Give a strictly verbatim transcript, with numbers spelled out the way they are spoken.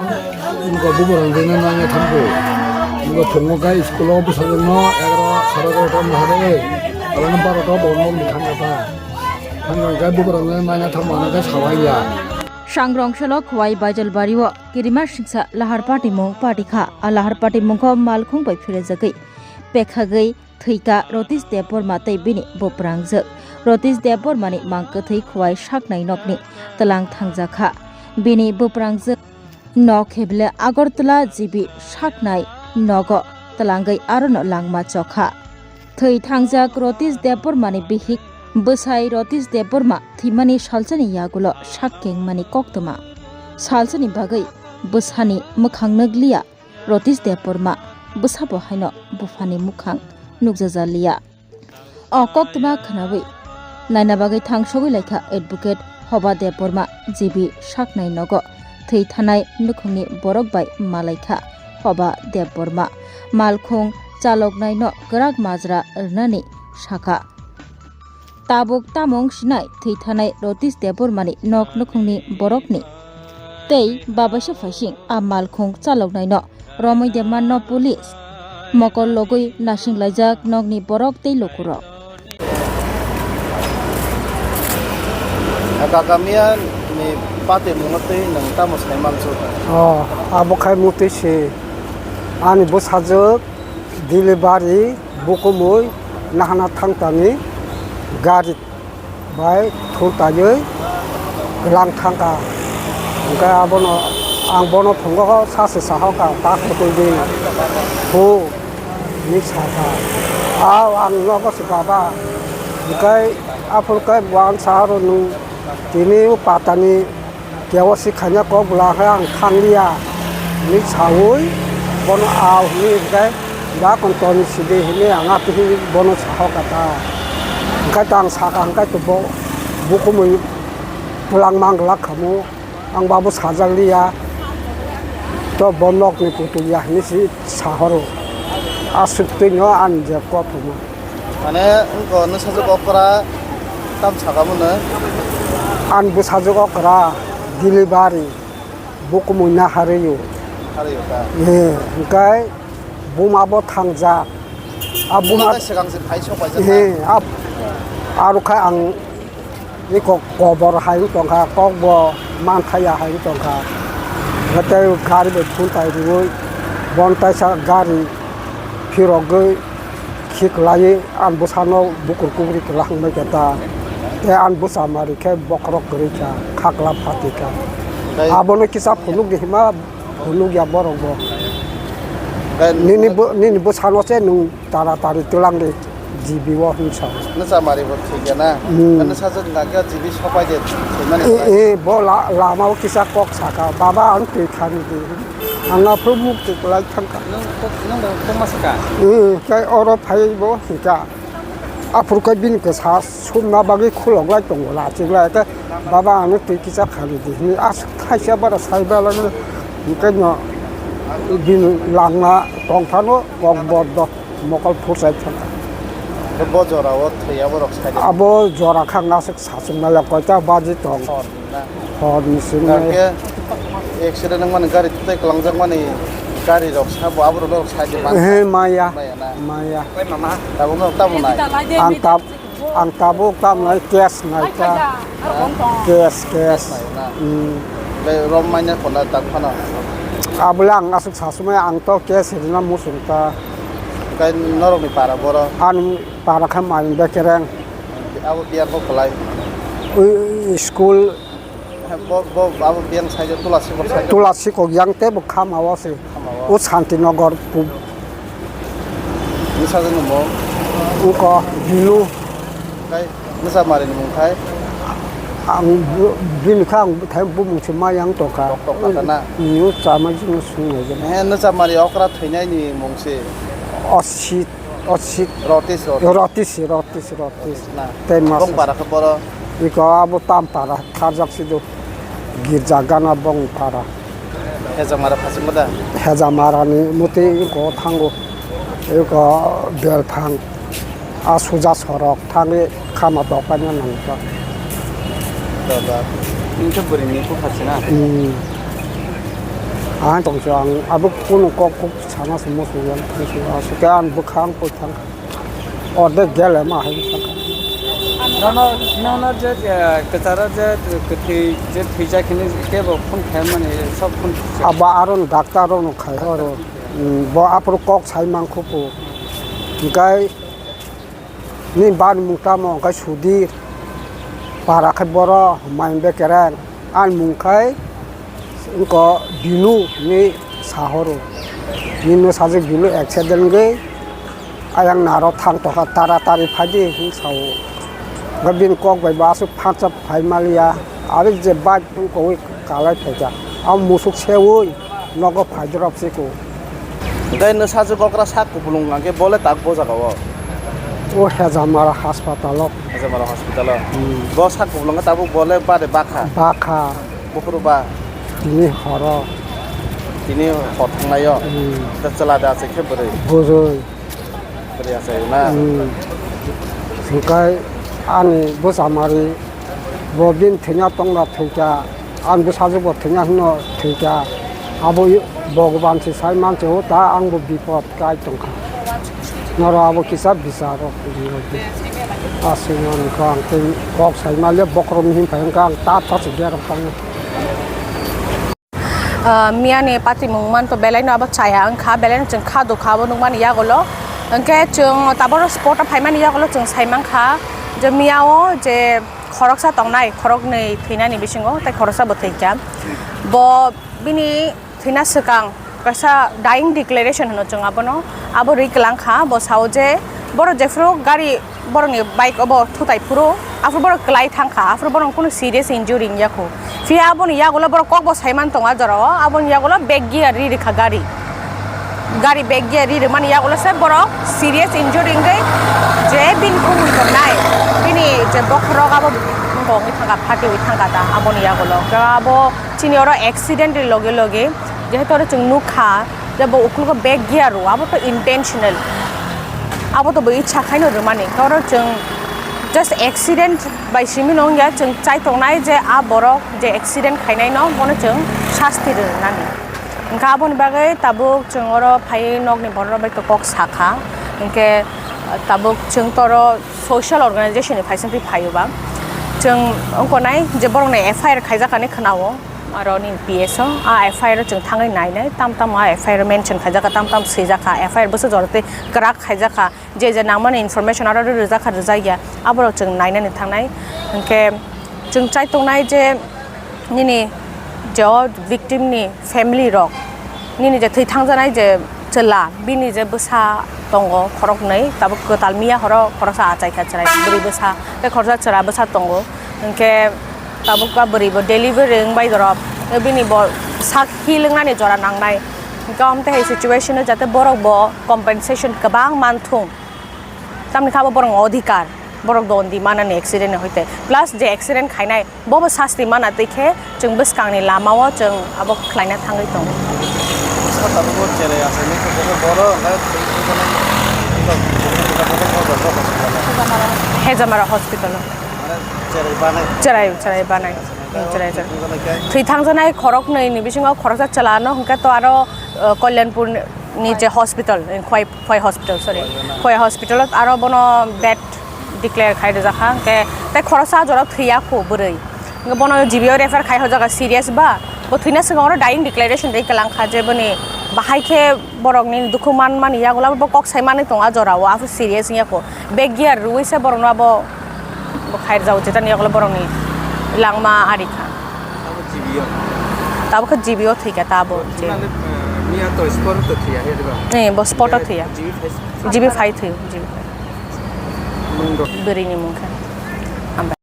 Wngkha bubagrang rwna nangya thangkhe. Wngkha phungo khe school o bwsajwkno egaroh sara egaroh ta wngkha de. Aboni baro ta bo nok ni thangkha ta. Thangkha khe bubagrang rwna nangya thangma hwnwi khe sawaiya. Sangrong selo Khowai Baijalbari o kirima singsa lahar patimung patikha. A lahar patimung kho malkhung bai phirajagwi pekhagwi thwikha Rotish Debbarma tei bini buprangjwk. Rotish Debbarmani mang kwthwi Khowai saknai nokni twlang thangjakha. Bini buprangjwk nok heble Agartala G B saknai nogo twlangwi arono langma chokha. Thwi thangjak Rotish Debbarmani bihik bwsai Rotish Debbarma thwimani salsani yagulo sak kengmani koktwma. Salsani bagwi bwsani mwkhang nukliya. Rotish Debbarma bwsabo haino buphani mukhang nukjajaliya. O koktwma khwnawi naina bagwi thangsogwi laikha Advocate Hoba Debbarma G B saknai nogo thwi thanai nukhungni borok bai malaikha Hoba Debbarma. Malkhung chaloknaino kwrak majra rwnani sakha. Tabuk tamung sinai thwi thanai Rotish Debbarmani nok nukhungni borokni tei babaisa phaising a malkhung chaloknaino romwi de manno police mokol logwi nasing laijak nokni borok tei lukurok. Kaka miya ni pate mungwi twi nwng tamo sai mansu? Oh, abo khai mutwi se ani bwsajwk delivery bukumui nahana thangtani gari bai thultaiwi lang thangkha. Hwnkhe abono ang bono phungo sa se sahoka, "Ta khutui di, hu," hinwi sakha. Ao ang nogo se, "Baba," hwnkhe aphuru khe bo ang saharw, "Nwng tini o patani K Y C khaina kok bwla khe ang thangliya," hinwi saui bono ao hinwi hwnkhe, "Da kontoni sidi," hinwi ang apihi bono sahoka ta. Hwnkhe ta ang sakha, hwnkhe to bo bukumui twlang manglak khamu, ang babo sajakliya, to bo nokni putulya hinwi si sahoro. Aswk twino ani je kothoma. Mane, wngkha nwsajwk okra tam saka mano? Ani bwsajwk okra delivery, bukumui na harwi o. Harwi o ta? Eh, hwnkhe buma bo thangjak. A buma buma ta swkang se phai sok paijak ta? Eh, a, aro khe ang iko kobor hai wng tongkha, kok bo manthaya hai wng tongkha. Hwnkhe tei gari bai phuntai riui, bon taisa gari phirogwi khiklaiwi ani bwsano bukur kubri kwlahang bai khe ta. Tei ani bwsa mari khe bokhorok kwrwi kha, khakla phatwi kha. Tei abono kisa phunuk di hima phunuk ya borok bo. Tei nini bo, nini bwsano se nwng taratari twlang di G B o hinwi sa. Nwcha mari bo thik ya na? Hmm. Nwcha jwk na khe G B sopai de thwimani. E, e, bo la-, lama o kisa kok saka, "Baba, ang twi thani di." Ang aphuru muk twi kwlai thangkha. Nwng kok, nwng bo kok ma saka? Hmm, tei oro phai bo hika. Aphuru khe bini kwsa sumna bagwi khulok lai tongo, lachik lai khe, "Baba, ano twi kisa khali di," hinwi aswk thaisa bara sai balagwi, hwnkhe no bini langma tong phano kok boddo mokol phursai thangkha. Bo jora o thwi abo rok sai de. Abo jora khang aswk sachwk maya koita baji tong. Hor ni na? Hor ni simi. Hwnkhe accident wngmani gari tei kwlangjak mani gari rok sabo abo rok sai de man. He, maya. Maya na? Maya. Tabuk no tamo nai? Ang tab-, ang tabuk tam nai, cash nai ta. Cash, cash. Nai na? Hmm. Bai rom manya kona tak phano? Abole ang aswk sasumai, ang to cash rina musung ta. Kai norok ni para boro? Ani para kha mai bekereng. Abo biar bo kwlai? Ui, school. Bo, bo, abo biang side o Tula Sikok side o. Tula Sikok yang tei bo khama o se. Khama o. O Santinagar pu-. Nwsajwk ni mung? Wngkha Bilu. Khai nwsa mari ni mung khai? Ang bu-, bini kha ang thai bumung se ma yang tongkha. Tok tok kha na? Nwsa ma jino sung nai jeno. He, nwsa mari okra thwinai ni mung se? Osit, Osit. Rotis, Rotis. Rotis, Rotis, Rotis. Na. Tei mas. Bong para khe boro? Iko abo tam para, kharjak sido. Girja gana bong para. Hejamara phasingma da? Hejamara ni muti iko thango. Iko belphang. A suja sorok thangwi khama tokpaina nangkha. Da, da. Nini khe bwrwini bupha se na? Hmm. Ang tongsa ang abo kunu kok kok sana se musu yang musu asuk ang bwkhang poi thang. Ordek gele ma hai thang. Nono, nono je, eh, kwcharo je, kwthwi je thwijak hinwi kebo phone khaimani, sob phone. Abo aro ni doctor rok no khai oro. Hmm, bo aphuru kok sai mankho po. Hinkhe nini bani mung tamo? Hinkhe Sudir. Para khe boro Humayun Bekereng. Ani mung khe wngkha Binu hinwi sahoro. Binu sajwk Binu accident wngwi ayang naro thang tongkha, taratari phaidi hinwi sao. Hinkhe bini kok bai bo aswk phansa phai maliya. Aro je bike wngkha kalai phaikha. Amo musuk seui nogo phaidrop siko. Hinkhe nwsajwk okra sak kupulung hwnkhe bole tak bo jaga o? O Hejamara hospital o. Hejamara hospital o? Hmm. Bo sak kupulung khe tabuk bole bade bakha? Bakha. Buphuru ba? Tini horo. Tini hor thangnai o? Hmm. Tei chwla da se khe bwrwi? Bwrwi. Bwrwi achai o na? Hmm. Hinkhe ani bwchamari bo bini thwina tongla thwikha, ang bwsajwk bo thwina hwnwi thwikha. Abo Bhagwan se sai manse o ta, ang bo bipot kai tongkha. Norok abo kisa bichar rok ringo di. Aswk no wngkha ang tei kok sai male bokhorok ni hinphai wngkha ang ta ta se berok thango. Ah, miyani patimung manto belaino abo chaya wngkha, belaino chwng kha dukha abo nukmani yagulo. Hwnkhe chwng taboro spot o phaimani yagulo chwng saimankha je miyao je khoroksa tongnai, khoroknwi thwinani bisingo tei khoroksa bo thwikha. Bo bini thwina swkang kaisa dying declaration hwno chwng abono, abo rwi kwlangkha. Bo sao je borok jephru gari borokni bike obo thutai phuru, aphuru borok kwlai thangkha, aphuru borok kunu serious injury wngya kho. Phiya aboni yagulo borok kokbo saiman tongo ah jorao, aboni yagulo back gear ri rikha gari. Gari back gear ri rwmani yagulo se borok serious injury wngwi je bini kumui tongnai, bini je bokhorok abo wngwi thangkha, phatiwi thangkha ta aboni yagulo. Khe abo chini oro accident ni loge loge jehetu oro chwng nukha, je bo ukulgo back gear rw, abo to intentional, abo to bo icha khaino rwmani. Oro chwng just accident bai simi no wngya, chwng chai tongnai je a borok je accident khainai no bono chwng sasti rwnani. Hwnkhe aboni bagwi tabuk chwng oro phaiwi nokni borok rok bai to kok sakha, hinkhe tabuk chwng to oro social organization ni phaisingtwi phaio ba. Chwng wngkha nai je borokni F I R khaijakani khwnao. Aro ni P S o a F I R o chwng thangwi nainai, tam tam a F I R o mention khaijakha, tam tam swijakha, F I R bwswk jora tei kwrak khaijakha, je je nangmani information aro rwjakha rwjakya, aborok chwng nainani thangnai. Hinkhe chwng chai tongnai je nini je o victim ni family rok, nini je thwi thangjanai je chwla, bini je bwsa tongo khoroknwi, tabuk kwtal miya horo khoroksa achaikha chwrai bwrwi bwsa, tei khoroksa chwla bwsa tongo. Hinkhe tabuk a bwrwi bo delivery wngbai dorop, bini bo sak heal wngnani jora nangnai. Hinkhe omo tei hai situation o jate borok bo compensation kwbang manthung, tamni khe abo borokni odhikar, borok dondi manani accident ni hoite, plus je accident khainai bobo sasti mana twi khe chwng bwskangni lamao chwng abo khlaina thangwi tongo. Tabuk cherai achaini khe borok hwnkhai thwi thangjanai. Hejamara hospital o. Cherai banai. Cherai, cherai banai. Cherai, cherai. Thwi thangjanai khoroknwi ni bisingo khoroksa chwla no hwnkhe to aro, uh, Kalyanpur ni je hospital, Khwai, Khwai hospital, sorry. Khwai hospital o aro bono dead declare khai rijak kha, hwnkhe tei khoroksa jora thwiya kho bwrwi. Hwnkhe bono G B o refer khai hojak kha serious ba, bo thwina swkang oro dying declaration rwi kwlang kha, je boni bahai khe borokni dukhu man mani yagulo bo kok sai manwi tongo a jorao, aphuru serious wngya kho. Back gear rwui se borokno abo bo khairjao, jetani yagulo borokni langma ari kha. Abo G B o. Tabuk khe G B o thwi kha ta abo. Thwinani, eh, miya to spot o to thwiya he diba? Eh, bo spot o thwiya. G B phai. G B phai thwi, G B phai. Mung do. Bwrwi ni mung khe. Hambai.